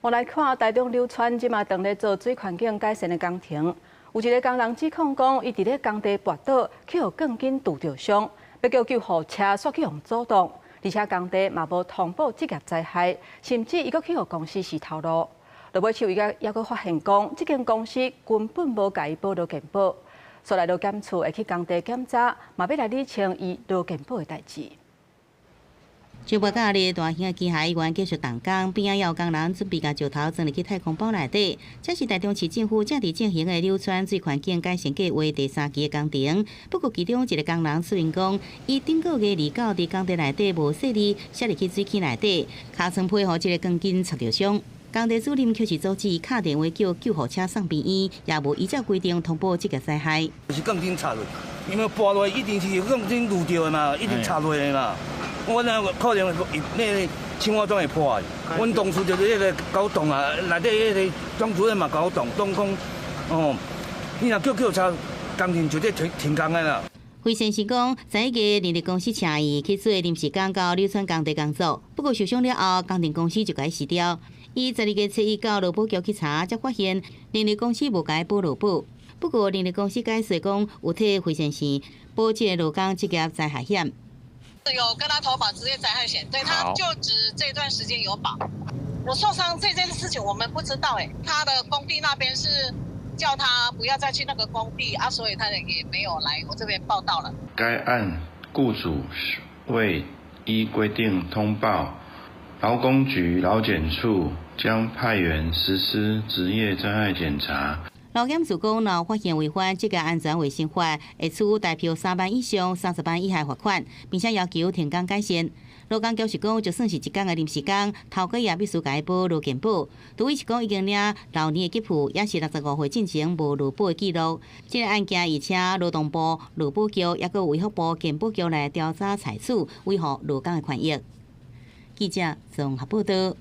我來看台中柳川這馬當咧做水環境改善的工程，有一个工人指控講，伊佇咧工地跋倒，去予鋼筋揬著傷，欲叫救護車煞去予阻擋，而且工地嘛無通報職業災害，甚至伊閣去予公司死頭路。落尾手伊閣猶閣發現講，這間公司根本無共伊保勞健保，所來勞檢處會去工地檢查，嘛欲來理清伊勞健保的代誌。石跋甲日，大型的機械依然繼續動工，邊仔有工人準備共石頭裝入去太空包內底。這是台中市政府正佇進行的柳川水環境改善計畫第三期的工程。不過，其中一个工人說明講，伊頂個月二九佇工地內底無細膩，摔入去水坑內底，尻川皮予這个鋼筋插著傷。工地主任卻是阻止，敲電話叫救護車送病院，也無依照規定通報職業災害。是鋼筋插落，因為跋落一定是鋼筋揬著的嘛，一定插落的嘛。我那可能那青蛙裝會破的。阮當初就是彼个搞動啊，內底彼个總主任嘛搞動，攏講哦，你若叫救護車，工程就得停停工的啦。惠先生講，前一個人力公司請伊去做臨時工到柳川工地工作，不過受傷了後，工程公司就共伊辭掉。伊12月7日到勞保局去查，才發現人力公司無共伊保勞保。不過人力公司解釋講，有替惠先生保這個勞工職業災害險。有跟他投保職業災害險，對，他就職這段時間有保。我受傷這件事情我們不知道，欸，他的工地那邊是叫他不要再去那個工地啊，所以他也沒有來我這邊報到了。該案雇主未依規定通報勞工局勞檢處，將派員實施職業災害檢查。勞檢署講，若發現違反職業安全衛生法，會處代票3萬以上30萬以下罰款，並且要求停工改善。勞工局是講，就算是一工的臨時工，頭家也必須共伊保勞健保。杜偉是講，已經領老年的給付，也是65歲進前無勞保的記錄。這个案件已請勞動部、勞保局，抑閣衛福部健保局來調查採取，維護勞工的權益。記者綜合報道。